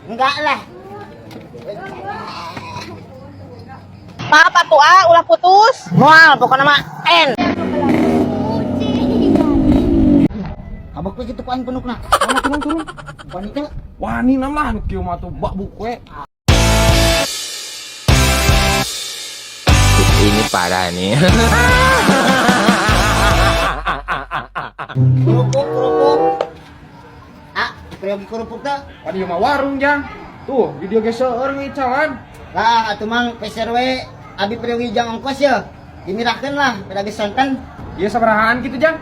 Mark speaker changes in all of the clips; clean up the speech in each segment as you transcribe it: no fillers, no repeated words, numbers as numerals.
Speaker 1: Enggak lah.
Speaker 2: Maaf atuh ah, ulah putus.
Speaker 1: Moal pokoknya mah N. Abak we kitu ku aing punukna.
Speaker 3: Mana turun turun.
Speaker 1: Wani teh.
Speaker 3: Wani nama nu kieu mah tuh bak buku we.
Speaker 4: Ini parah nih.
Speaker 1: Kerupuk kerupuk. Ah, peryogi kerupuk teh.
Speaker 3: Pan ieu mah warung, Jang. Tuh, di dieu ge seueur ngicalan.
Speaker 1: Lah atuh mang peser we abi peryogi jang ongkos ya. Dimirahkeun lah, beda geus sonten.
Speaker 3: Ieu sabarahaan kitu, Jang?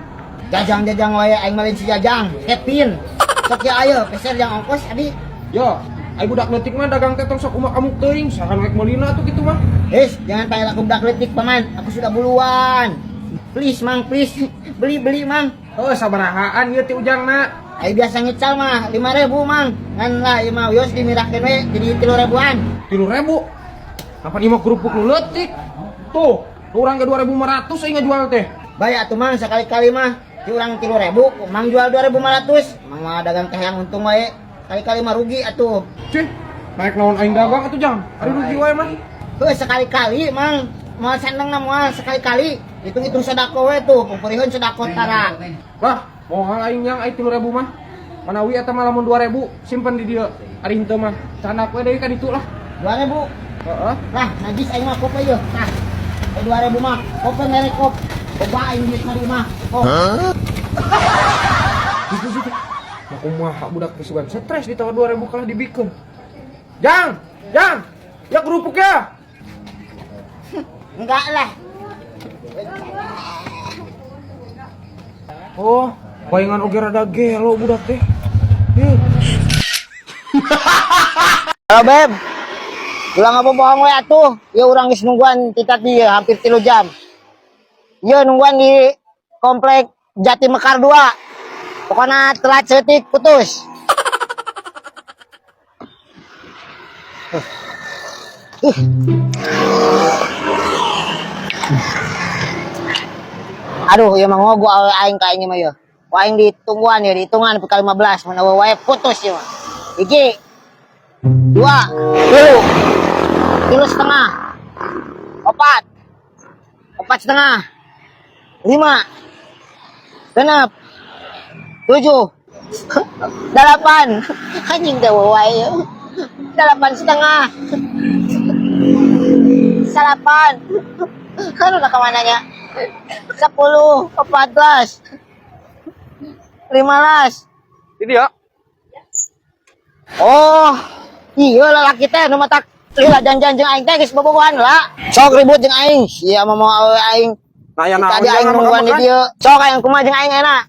Speaker 1: Jajang-jajang wae aing mah lain si Jajang, Kevin. Sok ya ayo peser jang ongkos abi.
Speaker 3: Yo, ai budak leutik mah dagang teh tong sok umak amuk teuing, saha nu rek meulina atuh kitu mah.
Speaker 1: Eh, jangan panggil aku budak leutik paman. Aku sudah buluan. Please mang, please. Beli beli mang.
Speaker 3: Heuh, sabarahaan ieu ti ujangna?
Speaker 1: Ayo biasa ngical mah 5.000 mang. Ngan lah ieu mah wios dimirahkeun we jadi 3.000-an.
Speaker 3: 3.000. Kapan ieu mah kerupuk nu leutik? Tuh, nu urang ge 2.500 aing ngajual teh.
Speaker 1: Bae atuh mang sekali-kali mah di urang 3.000, mang jual 2.500. Mang mah dagang teh yang untung wae. Kali-kali mah rugi atuh.
Speaker 3: Cih, naik naon aing dagang atuh, Jang? Ari rugi wae mah.
Speaker 1: Heuh sekali-kali mang moal seneng na moal sekali-kali. Hitung-hitung sedako we tuh, pupuriheun sedako tara.
Speaker 3: Lah, moal aing yang aing 3.000 mah. Manawi eta mah lamun 2.000 simpen di dieu. Ari henteu mah candak we deui ka ditu lah.
Speaker 1: 2.000.
Speaker 3: Heeh.
Speaker 1: Lah, najis aing mah kope ieu. Tah. 2.000 mah kope merek kop. Coba aing duit mah di imah. Kop.
Speaker 3: Gitu gitu. Mah kumaha budak teh sugan stres ditawar 2.000 kalah dibikeun. Jang, Jang. Ya kerupuk ya.
Speaker 1: Enggak lah.
Speaker 3: Oh, bayangan oge rada gelo budak teh. Ih.
Speaker 1: Halo Beb. Ulah ngabobohong we atuh. Ieu urang geus nungguan ti tadi ya, hampir 3 jam. Ieu nungguan di komplek Jati Mekar 2. Pokoknya telat setik putus. Aduh, ieu mah ngogo awe aing ka aing mah ieu. Ku aing ditungguan ya, dihitungan pukul 15 mun eueuh wae putus ieu mah. Hiji, dua, tilu, tilu setengah, opat, opat setengah, lima, genep, tujuh, delapan, anjing teh wae, 8,5, salapan, kan udah kemananya, 10, 14, 15.
Speaker 3: Ini ya.
Speaker 1: Oh, iya lalaki teh nu matak lila janjian jeung aing teh geus bobogohan lah. Sok ribut jeung aing, sia mah moal awewe aing.
Speaker 3: Nah, ya naon
Speaker 1: Tadi aing nungguan di dieu. Sok aing kumaha jeung aing enak.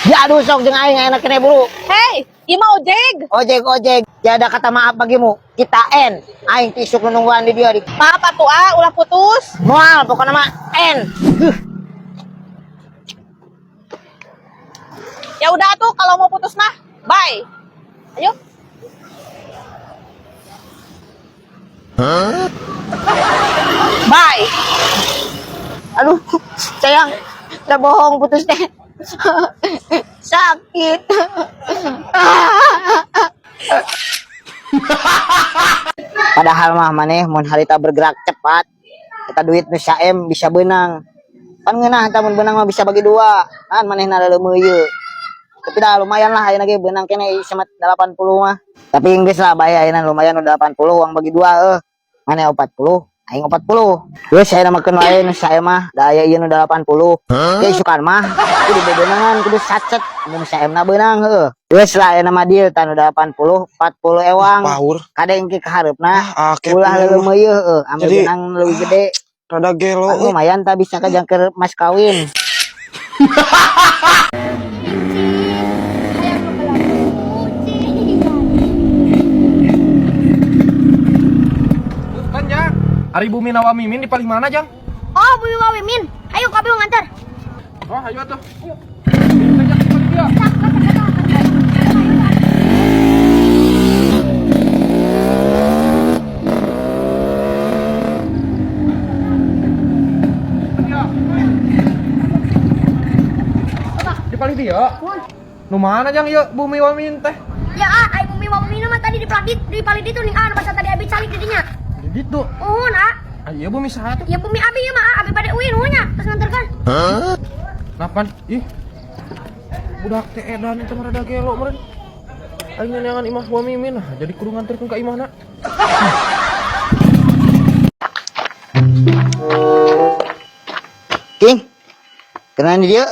Speaker 1: Ya aduh sok jeung aing enak kene buru.
Speaker 2: Hei, ieu mah ojek.
Speaker 1: Ojek ojek, tiada kata maaf bagimu. Kita N. Aing ti isuk nu nungguan di dieu di.
Speaker 2: Maaf atuh ah, ulah putus.
Speaker 1: Moal pokoknya mah N. Huh.
Speaker 2: Ya udah tuh kalau mau putus mah, bye. Ayo. Bye.
Speaker 1: Aduh, sayang, udah bohong putus teh. Sakit. Padahal mah maneh mun harita bergerak cepat, eta duit nu saem bisa beunang. Pan ngeunah eta mun beunang mah bisa bagi dua. Kan manehna leuleumeuh ieu. Tapi dah lumayan lah ayeuna ge beunang keneh sama 80 mah. Tapi geus lah bae ayeuna lumayan udah 80 uang bagi dua eueuh. Maneh 40, aing 40. Geus ayeuna mah keun wae nu saem mah, da aya ieu nu 80. Ge isukan mah kudu bebenangan kudu sacet mun saemna beunang heueuh. Geus lah ayeuna mah deal tah nu 80, 40 ewang.
Speaker 5: Power.
Speaker 1: Kade engke ka hareupna
Speaker 5: Ah,
Speaker 1: ulah leuleumeuh ieu heueuh, ambil
Speaker 5: Jadi-
Speaker 1: beunang leuwih gede.
Speaker 5: Rada gelo.
Speaker 1: Kan lumayan tak bisa kajangker mas kawin.
Speaker 3: Kan, Jang. Ari Bumi Nawamimin di paling mana, Jang?
Speaker 6: Oh, Bumi Wawimin. Ayo kami mau nganter.
Speaker 3: Oh, ayo atuh. Ayo. Jang, di paling dia. Di paling dia. Nu mana, Jang, ieu Bumi Wamin teh?
Speaker 6: Ya, ah, ayo Bumi Wawimin mah tadi di di palid di palid itu nih ah, nu basa tadi abi calik di dinya.
Speaker 3: Di ditu.
Speaker 6: Uhun ah.
Speaker 3: Ah, iya bumi saha tuh?
Speaker 6: Ya bumi abi ya mah ah, abi bade uin uhunnya terus nganterkeun.
Speaker 3: Napan? Ih. Budak teh edan itu mah rada gelo meureun. Aing neangan imah wa mimin nah, jadi kudu nganterkeun ka imahna.
Speaker 1: King. Kenalan di dieu.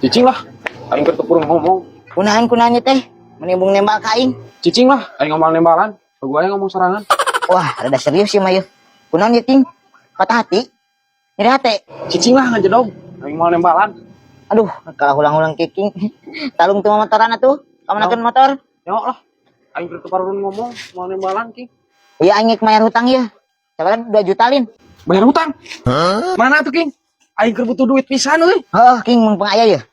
Speaker 3: Cicing lah. Aing keur teu purung ngomong.
Speaker 1: Kunahan kunahan teh? Menimbung nembak ka aing.
Speaker 3: Cicing lah, aing ngomong nembalan. Gua aing ngomong sorangan.
Speaker 1: Wah, rada serius sih mah yeuh. Kunaon ye, King? Patah hati? Nyeri hati?
Speaker 3: Cicing lah ngajedog. Aing mau nembalan.
Speaker 1: Aduh, kalah ulang-ulang kicking. Talung tuh motoran atuh. Kamanakeun motor?
Speaker 3: Nyok lah. Aing keur teu parurun ngomong, mau nembalan, King.
Speaker 1: Iya aing mayar hutang ya. Sabaraha 2 juta lin.
Speaker 3: Bayar hutang. Mana tuh, King? Aing keur butuh duit pisan euy.
Speaker 1: Heeh, King mun pengaya ya.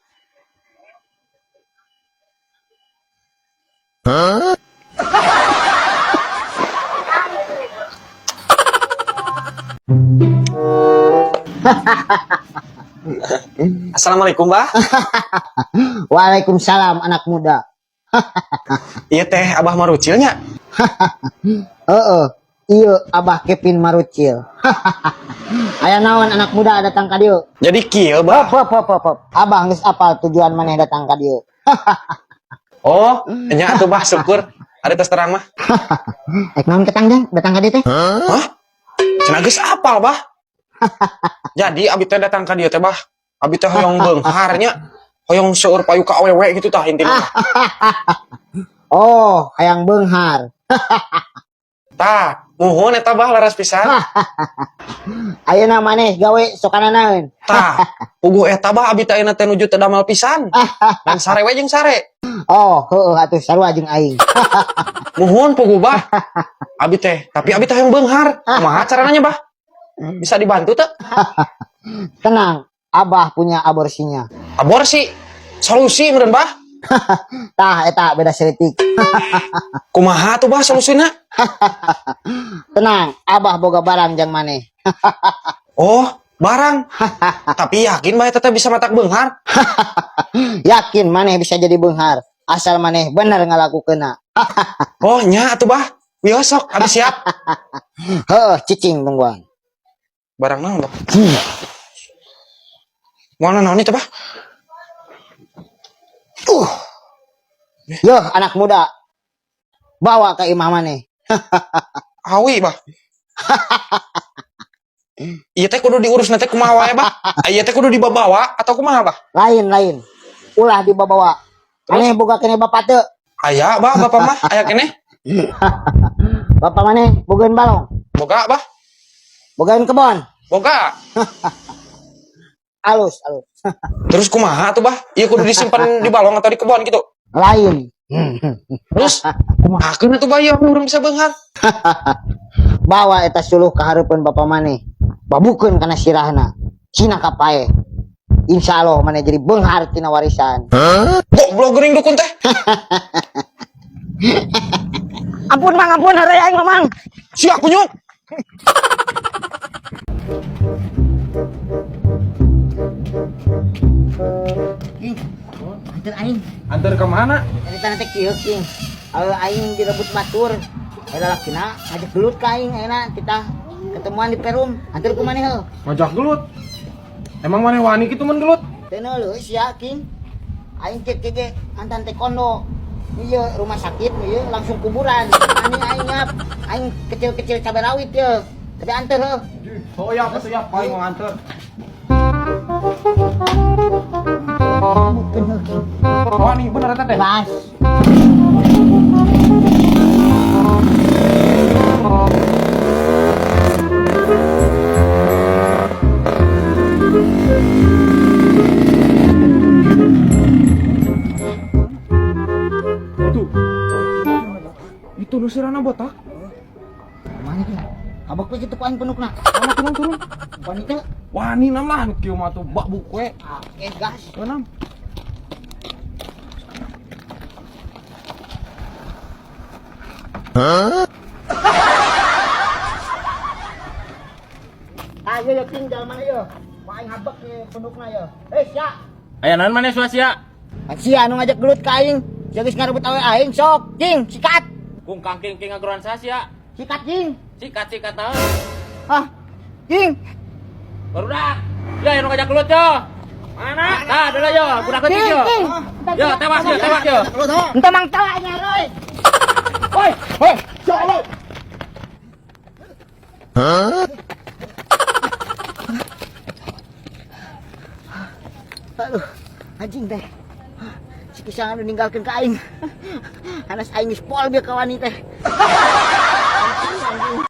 Speaker 3: Assalamualaikum, Bah.
Speaker 1: Waalaikumsalam anak muda.
Speaker 3: Iya teh, Abah Marucilnya.
Speaker 1: Heeh. Iya, Abah Kevin Marucil. Aya naon anak muda datang ka dieu?
Speaker 3: Jadi kieu, Bah.
Speaker 1: Hop hop hop hop. Abah geus apal tujuan maneh datang ka dieu.
Speaker 3: Oh, nya atuh Bah, syukur. Ada tes terang mah.
Speaker 1: Ek naon ketang jang datang ka dieu teh?
Speaker 3: Hah? Cenah geus apal, Bah. Jadi abi teh datang ka dieu teh, Bah. Abi teh hoyong beunghar nya. Hoyong seueur payu ka awewe gitu tah intina.
Speaker 1: Oh, hayang beunghar.
Speaker 3: Tah, muhun eta Bah leres pisan.
Speaker 1: Ayeuna maneh gawe sokana naon?
Speaker 3: Tah, puguh eta Bah abi teh ayeuna teh nuju teu damel pisan. Dan sare we jeung sare.
Speaker 1: Oh, heueuh atuh sarua jeung aing.
Speaker 3: Muhun puguh Bah. Abi teh, tapi abi teh hoyong beunghar. Kumaha carana Bah? Bisa dibantu teu?
Speaker 1: Tenang, Abah punya aborsinya.
Speaker 3: Aborsi. Solusi meureun Bah.
Speaker 1: Tah eta beda seritik.
Speaker 3: Kumaha tuh Bah solusina?
Speaker 1: Tenang, Abah boga barang jang maneh.
Speaker 3: Oh, barang. Tapi yakin Bah eta teh bisa matak beunghar?
Speaker 1: Yakin maneh bisa jadi beunghar asal maneh bener ngalakukeunna.
Speaker 3: Oh, nya atuh Bah. Wios sok, abi siap.
Speaker 1: Heuh, cicing tungguan.
Speaker 3: Barang naon, Bah? Moal naon itu, Bah?
Speaker 1: Yo, anak muda. Bawa ke imah maneh.
Speaker 3: Awi, Bah. Ieu teh kudu diurus teh kumaha wae, Bah? Ieu teh kudu dibawa atau kumaha, Bah?
Speaker 1: Lain lain. Ulah dibawa.
Speaker 3: Terus?
Speaker 1: Maneh boga keneh bapak teu.
Speaker 3: Aya, Bah, bapak mah aya keneh.
Speaker 1: Bapak maneh bogaeun balong,
Speaker 3: Boga, Bah.
Speaker 1: bogaeun kebon.
Speaker 3: Boga.
Speaker 1: Alus, alus.
Speaker 3: Terus kumaha tuh, Bah? Ieu kudu disimpan di balong atau di kebon gitu.
Speaker 1: Lain.
Speaker 3: Terus kumaha keun atuh, Bah, ieu urang bisa beunghar?
Speaker 1: Bawa eta suluh ka hareupeun bapak maneh. Babukeun kana sirahna. Cina kapae. Insya Allah maneh jadi beunghar tina warisan.
Speaker 3: Goblok geuning dukun teh.
Speaker 1: Ampun mang, ampun heureuy aing mah, mang.
Speaker 3: Sia kunyuk.
Speaker 1: King, anter aing.
Speaker 3: Antar ke mana?
Speaker 1: Cerita nanti kieu King. Aing direbut batur. Eta lakina ngajak gelut ka aing ayeuna kita ketemuan di Perum. Anter ku maneh heuh.
Speaker 3: Ngajak gelut. Emang maneh wani kitu mun gelut?
Speaker 1: Teu leus ya King. Aing cek ge mantan taekwondo. Iya rumah sakit ieu langsung kuburan. Ani aing ngap. Aing kecil-kecil cabai rawit ye. Tapi anter heuh.
Speaker 3: Oh ya, apa siap, aing mau nganter.
Speaker 1: Bukeun heuh King.
Speaker 3: Wani bener eta teh.
Speaker 1: Bebas.
Speaker 3: Itu. Itu nu sirana botak.
Speaker 1: Mana King? Abak we kitu ku aing penukna.
Speaker 3: Mana turun turun.
Speaker 1: Wani teh.
Speaker 3: Wani nam lah nu kieu mah tuh bak buku we.
Speaker 1: Oke, gas.
Speaker 3: Nam.
Speaker 1: Ayo yo King jalan mana yo? Ku aing habek ye penukna yo. Eh, sia.
Speaker 4: Aya naon maneh sia?
Speaker 1: Sia anu ngajak gelut ka aing. Sia geus ngarebut awe aing sok. King, sikat.
Speaker 4: Kung kangking king ngageroan sia.
Speaker 1: Sikat jing.
Speaker 4: Sikat sikat naon.
Speaker 1: Ah, jing.
Speaker 4: Barudak. Ya, yang ngajak gelut yo. Mana? Tah, dulu yo, budak leutik yo. Yo, tewas yo, tewas yo.
Speaker 1: Entah mang tawanya, Roy.
Speaker 3: Hoi, hoi, ya Allah.
Speaker 1: Aduh, anjing teh. Si kisah anu ninggalkeun ka aing. Hanas aing geus pol bieu ka wani teh. Anjing, anjing.